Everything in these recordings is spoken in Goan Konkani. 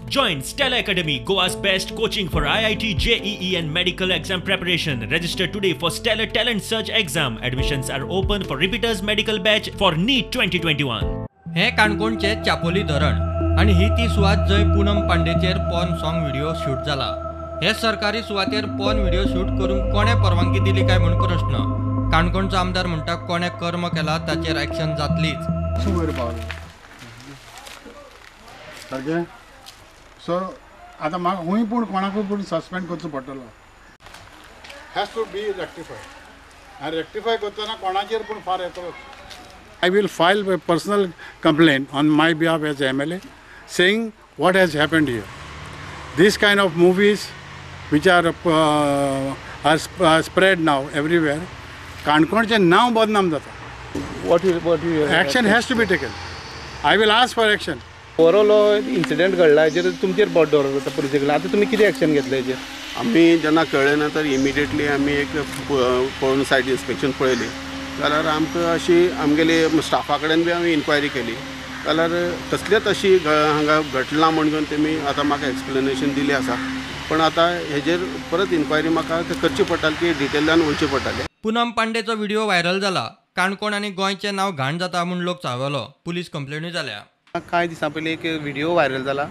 Join Stellar Academy, Goa's best coaching for IIT, JEE and medical exam preparation. Register today for Stellar Talent Search exam. Admissions are open for repeaters medical batch for NEET 2021. हे काणकोणचे चापोली धरण आनी ही ती सुवात जंय पूनम पांडेचेर पॉर्न सॉंग व्हिडिओ शूट जाला. हे सरकारी सुवातेर पॉर्न व्हिडिओ शूट करूंक कोणे परवानगी दिली काय म्हूण प्रश्न. काणकोणचो आमदार म्हणटा कोणे कर्म केला ताचेर एक्शन जातलीच. सारकें सो आतां म्हाका खूंय पूण कोणाकूय पूण सस्पेंड करचो पडटलो. हॅज टू बी रेक्टिफाय आनी रेक्टिफाय करतना कोणाचेर पूण फार येतलो. I will file a personal complaint on my behalf as MLA saying what has happened here. This kind of movies which are spread now everywhere, काणकोणचें नांव बदनाम जाता. What you action has to be taken. I will ask for action. Overall incident घडला हेजेर तुमचेर बोट दवरप जाता पुलिसे कडल्यान. आतां तुमी कितें एक्शन घेतलें हेजेर? आमी जेन्ना कळ्ळें ना तर इमिडिएटली आमी एक पळोवन सायट इन्स्पेक्शन पळयली जाल्यार आमकां अशी आमगेली स्टाफा कडेन बी आमी इन्क्वायरी केली जाल्यार कसलेच अशी हांगा घटलां म्हण तेमी आतां म्हाका एक्सप्लेनेशन दिली आसा. पण आतां हेजेर परत इन्क्वायरी म्हाका करची पडटाली की डिटेलान वयचें पडटालें. पूनम पांडेचो व्हिडिओ व्हायरल जाला. काणकोण आनी गोंयचें नांव घाण जाता म्हूण लोक चाळवलो. पुलीस कंप्लेनूय जाल्या. कांय दिसां पयलीं एक व्हिडिओ व्हायरल जाला,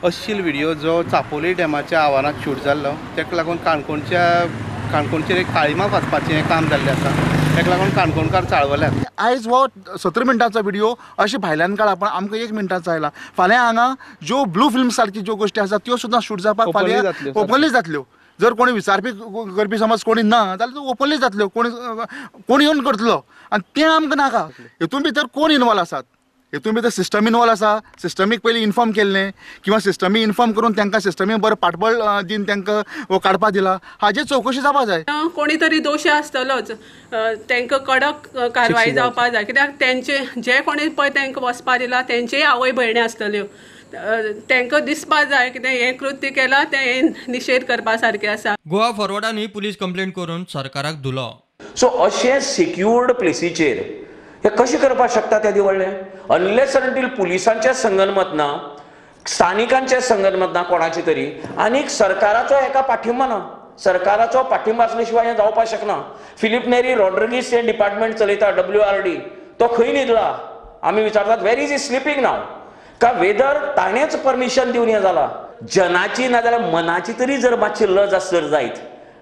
अश्लील व्हिडिओ जो चापोली डॅमाच्या आवारांत शूट जाल्लो. ताका लागून काणकोणचेर एक काळिमा फासपाचें हें काम जाल्लें आसा. ताका लागून काणकोणकार चाळवल्यात. आयज हो 17 मिनटांचो व्हिडिओ अशें भायल्यान काडला, पण आमकां 1 मिनटाचो आयला. फाल्यां हांगा ज्यो ब्लू फिल्म सारकी ज्यो गोश्टी आसा त्यो सुद्दां शूट जावपाक फाल्यां ओपनली जातल्यो. जर कोणी विचारपी करपी समज कोणी ना जाल्यार त्यो ओपनली जातल्यो. कोण येवन करतलो आनी तें आमकां नाका. हितून भितर कोण इनवॉल्व आसात, हितून भितर सिस्टम इनवॉल्व आसा. सिस्टमीक पयलीं इन्फॉर्म केल्लें किंवा सिस्टमी इन्फॉर्म करून तांकां सिस्टमी बरें पाठबळ दिवन तांकां काडपा दिला, हाजेर चवकशी जावपा जाय. कोणी तरी दोशी आसतलोच, तांकां कडक कारवाय जावपा जाय. कित्याक तेंचे जे कोणी पळय तांकां वचपा दिला तेंचेय आवय भयणी आसतल्यो. तांकां दिसपा जाय कितें हें कृत्य केलां तें निशेध करपा सारकें आसा. गोवा फॉरवर्डानूय पुलीस कंप्लेंट करून सरकाराक धुलो. सो अशें सिक्युर्ड प्लेसीचेर हे कशें करपाक शकता ते व्हडलें अनलेस अंटील पुलिसांचें संगनमत ना, स्थानिकांचें संगनमत ना कोणाचें तरी, आनीक सरकाराचो हेका पाठिंबा ना. सरकाराचो पाठिंबा आसले शिवाय हें जावपाक शकना. फिलीप नेरी रॉड्रिगीस हें डिपार्टमेंट चलयता WRD, तो खंय न्हिदला आमी विचारतात. Where is he sleeping now? का वेदर ताणेंच परमिशन दिवन हें जाला. जनाची नाजाल्यार मनाची तरी जर मातशी लज आस जर जायत,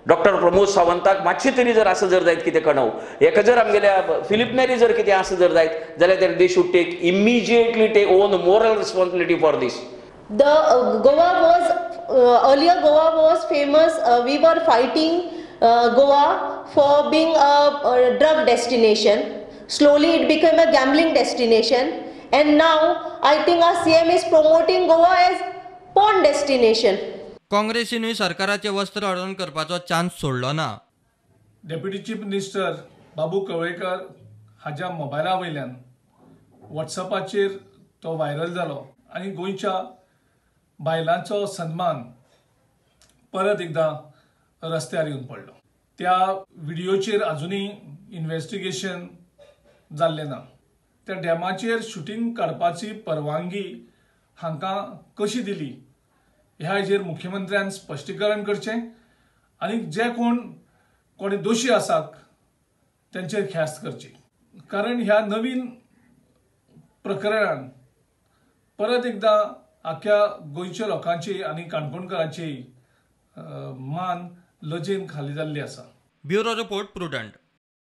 डॉक्टर प्रमोद सावंताक मातशी तरी जर आसा जर जायत कितें कणव हेका जर आमगेल्या फिलीप नेरी जर कितें आसा जर जायत जाल्यार they should take immediately take own moral responsibility for this. The Goa was earlier Goa was famous. We were fighting Goa for being a drug destination. Slowly it became a gambling destination and now I think our CM is promoting Goa as porn destination. काँग्रेसीनूय सरकाराचें वस्त्र हरण करपाचो चान्स सोडलो ना. Deputy chief minister Babu Kavlekar हाज्या मोबायला वयल्यान वॉट्सएपाचेर तो व्हायरल जालो आनी गोंयच्या बायलांचो सन्मान परत एकदां रस्त्यार येवन पडलो. त्या व्हिडिओचेर अजुनूय इन्वेस्टिगेशन जाल्लें ना. त्या डॅमाचेर शुटींग काडपाची परवानगी हांकां कशी दिली ह्या हेजेर मुख्यमंत्र्यान स्पश्टीकरण करचें आनी जे कोण दोशी आसात तेंचेर ख्यास्त करची. कारण ह्या नवीन प्रकरणान परत एकदां आख्या गोंयच्या लोकांची आनी काणकोणकारांची मान लजेन खाली जाल्ली आसा. Bureau report, Prudent.